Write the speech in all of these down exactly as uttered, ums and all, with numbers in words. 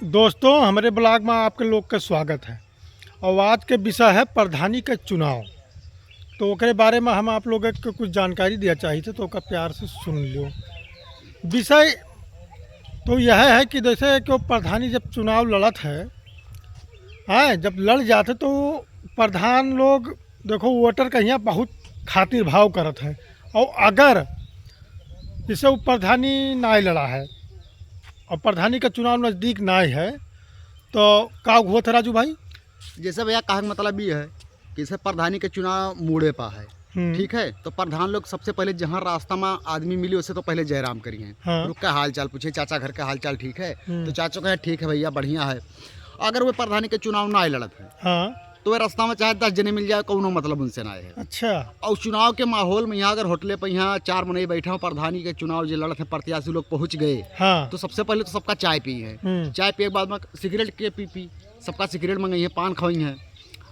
दोस्तों, हमरे blog में आपके लोग के स्वागत है। और आज के विषय है प्रधानी के चुनाव। तो ओकरे बारे में हम आप लोग के कुछ जानकारी दिया चाहित, तो ओका प्यार से सुन लियो। विषय तो यह है कि जैसे कि वो प्रधानी जब चुनाव लड़त है, हैं, जब लड़ जाते तो प्रधान लोग, देखो, वोटर के हियाँ बहुत खातिर भाव करत है। और अगर जैसे वो प्रधानी नाय लड़ा है और प्रधानी का चुनाव नजदीक नाय है, तो का हुआ था, राजू भाई? जैसे भैया, कहे के मतलब ये है कि जैसे प्रधानी के चुनाव मूड़े पा है, हम्म। ठीक है, तो प्रधान लोग सबसे पहले जहाँ रास्ता में आदमी मिली, उससे तो पहले जयराम करी हैं। हाँ। रुक के हाल चाल पूछे, "चाचा, घर का हाल चाल ठीक है?" हम्म। तो चाचो कहे, "ठीक है भैया, बढ़िया है।" अगर वो प्रधानी के चुनाव ना लड़त है, हाँ। तो वह रास्ता में चाहे दस जने मिल जाए, कौनो मतलब उनसे ना है। अच्छा। और चुनाव के माहौल में यहाँ अगर होटले पे यहाँ चार मनई बैठा हो, प्रधानी के चुनाव जो लड़त है, प्रत्याशी लोग पहुँच गए, हाँ। तो सबसे पहले तो सबका चाय पी है। हम्म। चाय पिए के बाद में सिगरेट के पी पी, सबका सिगरेट मंगाई है, पान खवाई है।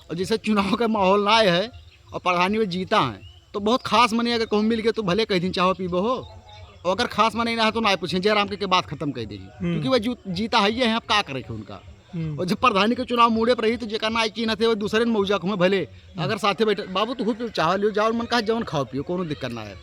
और जैसे चुनाव का माहौल ना है और प्रधानी में जीता है, तो बहुत खास मनई अगर कहूँ मिल गए तो भले कह दिन चाहो पीबो हो, और अगर खास मनई ना है तो ना पूछे, जयराम के, के बात खत्म कर देगी। हम्म। क्योंकि वह जू-, जीता है ये है, अब का करे के उनका। हम्म। और जब प्रधानी के चुनाव मूड़े पर रही तो जेका ना चिन्हत है वो दूसरे ने मौजा घूमे भले, हम्म। अगर साथे बैठे, "बाबू तू खूब चाह लियो, जाओ मन कहा जवन खाओ पियो, कोनो दिक्कत ना है।"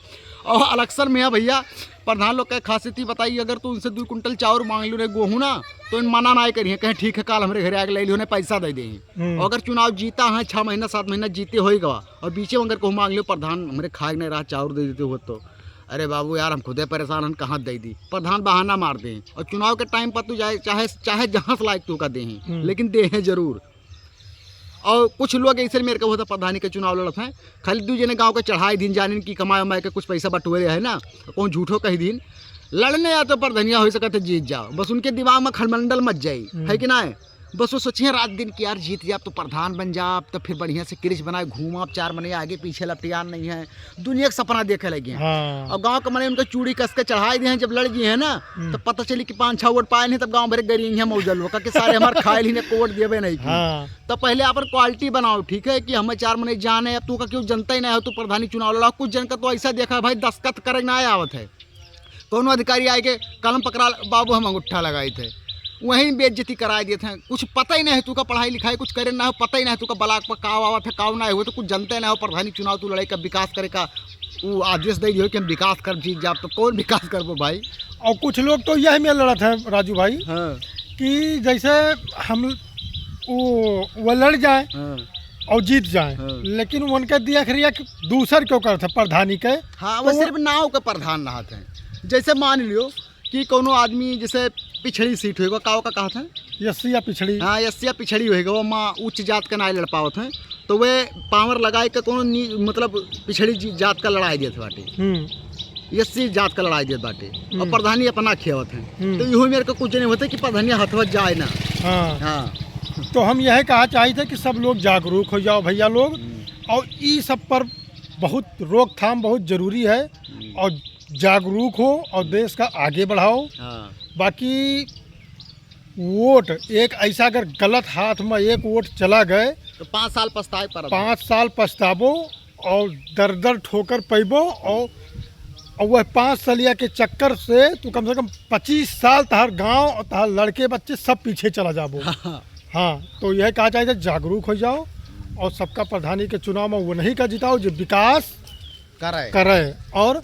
और इलेक्शन में है भैया, प्रधान लोग के खासियत ही बताई, अगर तू उनसे दो कुंटल चाउर मांग लियो रे गोहूँ ना, तो इन मना ना करिए, कहें, "ठीक है, काल हमरे घरे आके ले लियो, उन्हें पैसा दे दें।" हम्म। और अगर चुनाव जीता है, छः महीना सात महीना जीते होई गवा, और बीचे में अगर कहूँ मांग लियो, "प्रधान हमरे खाए के नहीं रहा, चाउर दे देते हो," तो "अरे बाबू यार, हम खुदे परेशान हन, कहाँ दे दी?" प्रधान बहाना मार दे। और चुनाव के टाइम पर तू जाए, चाहे, चाहे जहाँ से लायक तू का दे हैं, हम्म। लेकिन दे हैं जरूर। और कुछ लोग ऐसे मेरे को होता, प्रधानी के चुनाव लड़त हैं, खाली दू जने गाँव के चढ़ाई दिन जानिन की कमाए उमाए के कुछ पैसा बटोरे है ना, कौन झूठो कही दिन, लड़ने या तो प्रधनिया हो सकत है जीत जाओ, बस उनके दिमाग में खलमंडल मच जाई, हम्म। है कि ना? बस वो सोचिए रात दिन कि यार जीत जाब तो प्रधान बन जाब, तो फिर बढ़िया से क्रिच बनाए घूमब, चार मने आगे पीछे लपटियान नहीं है, दुनिया के सपना देखे लगे हैं। हाँ। और गाँव के मने उनका चूड़ी कस के चढ़ाई दे हैं, जब लड़ गए हैं ना, हम्म। तो पता चली कि पाँच छह वोट पाए नहीं, तब गाँव भरे गरी हैं मौजल लोग कि सारे हमारे खाए ही ने को वोट देवे नहीं की। हाँ। तो पहले अपन क्वालिटी बनाओ, ठीक है, कि हमें चार मने जाने, अब तू का क्यों जनता ही ना हो, तू प्रधानी चुनाव लड़ा, कुछ जन का तो ऐसा देखा है भाई, दस्तखत करे ना आवत है। कौनो अधिकारी आए के कलम पकड़ा, "बाबू हम अंगूठा लगाए थे", वहीं बेइज्जती कराए देते हैं। कुछ पता ही नहीं है तू का पढ़ाई लिखाई, कुछ करे ना हो, पता ही नहीं है तू का ब्लॉक पर काव आवत है, काव ना हो, तो कुछ जनते ना हो। प्रधानी चुनाव तू लड़ाई का विकास करे का, वो आदेश दे दियो कि हम विकास कर जीत जाब, तो कौन विकास करबो भाई? और कुछ लोग तो यह में लड़त है राजू भाई, हाँ। कि जैसे हम वो, वो लड़ जाए, हाँ। और जीत जाए, हाँ। लेकिन उनके दिया खरिया कि दूसर क्यों करत है प्रधानी के। हाँ, तो वो वो सिर्फ नाव के प्रधान रहत हैं। जैसे मान लियो कि कोनो आदमी जैसे पिछड़ी सीट होएगा, का ओका कहत हैं? एससी या पिछड़ी। हाँ, एससी या पिछड़ी होएगा, वो माँ उच्च जात का नाय लड़ पावत हैं, तो वे पावर लगाए के कोनो नी-, मतलब पिछड़ी जी-, जात का लड़ाई देत बाटे। हम्म। एससी जात का लड़ाई देत बाटे। और हम्म। प्रधानी अपना खेवत हैं। हम्म। तो इहो मेरे को कुछ नहीं होते कि प्रधानी हथवा जाए ना। हाँ। हाँ। तो हम यह कहा चाहिए थे कि सब लोग जागरूक हो जाओ भैया लोग, हम्म। और ई सब पर बहुत रोकथाम बहुत जरूरी है, हम्म। और जागरूक हो और देश का आगे बढ़ाओ। हाँ। बाकी वोट एक ऐसा अगर गलत हाथ में एक वोट चला गए, तो पाँच साल पछताए पड़त। पाँच साल पछताबो और दर दर ठोकर पैबो और, और वह पाँच सालिया के चक्कर से तू कम से कम पच्चीस साल तहार गांव और तहार लड़के बच्चे सब पीछे चला जाबो। हाँ। हाँ, तो यह कहा चाहिए जागरूक हो जाओ और सबका प्रधानी के चुनाव में वो नहीं का जिताओ जो विकास करे। करे और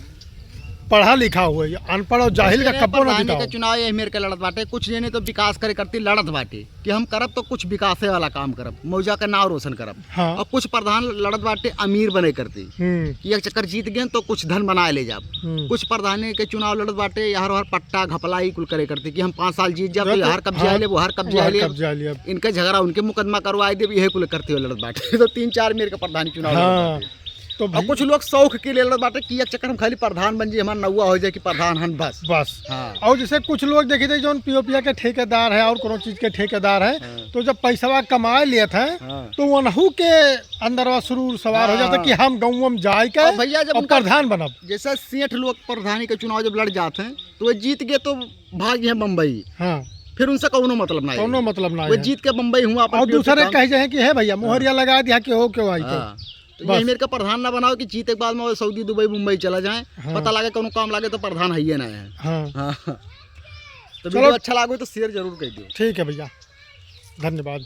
पढ़ा लिखा हुए, अनपढ़ और जाहिल का कुछ जने कब्बो ना प्रधानी जिताओ। के चुनाव यही मेर के लड़त बाटे, कुछ जने तो विकास करे करती लड़त बाटे कि हम करब तो कुछ विकासे वाला काम करब, मौजा का नाव रोशन करब। हाँ। और कुछ प्रधान लड़त बाटे अमीर बने करती हम्म। कि एक चक्कर जीत गए तो कुछ धन बनाए ले जाब। हम्म। कुछ प्रधानी के चुनाव लड़त बाटे, यार हर पट्टा घपलाई कुल करे करती कि हम पाँच साल जीत जाब तो रहते यार कब्जे हाँ, आए ले, वो हर कब्जे वो आए हर ले। कब्जे आए ले अब। इनका झगड़ा उनके मुकदमा करवाए देब, यही कुल करती हो लड़त बाटे। तो तीन चार मेर के प्रधानी चुनाव लड़त हाँ। बाटे। तो और भाई कुछ लोग शौक के लिए लड़त बाटे कि एक चक्कर हम खाली प्रधान बन जाए, हमारा नौवा हो जाए कि प्रधान हन बस। बस। हाँ। और जैसे कुछ लोग देखी थे जौन पीओपिया के ठेकेदार है और कोनो चीज के ठेकेदार है, हाँ। तो जब पैसवा कमाए लेत हैं, हाँ। तो वनहू के अंदरवा सुरूर सवार हो जाता हाँ। कि हम गाँव में जाए के और भैया जब और उनका प्रधान बनब। जैसे सेठ लोग प्रधानी के चुनाव जब लड़ जाते हैं तो वो जीत गए तो भाग हैं बम्बई। हाँ। फिर उनसे कौनो मतलब ना है। कौनो मतलब ना वो है। जीत के बम्बई हुआ अपन और पीओपी दूसरे काम। कह जाए कि हे भैया, हाँ। मोहरिया लगा दिया कि हो क्यों आई तो। हाँ। तो बस। यही मेर का प्रधान ना बनाओ कि जीते के बाद में वो सऊदी, दुबई, मुंबई चला जाए, हाँ। पता लगे कोनो काम लागे तो प्रधान है ये ना है। हाँ। हाँ। तो चलो। Video अच्छा लागो तो share जरूर कर दियो। ठीक है भैया, धन्यवाद।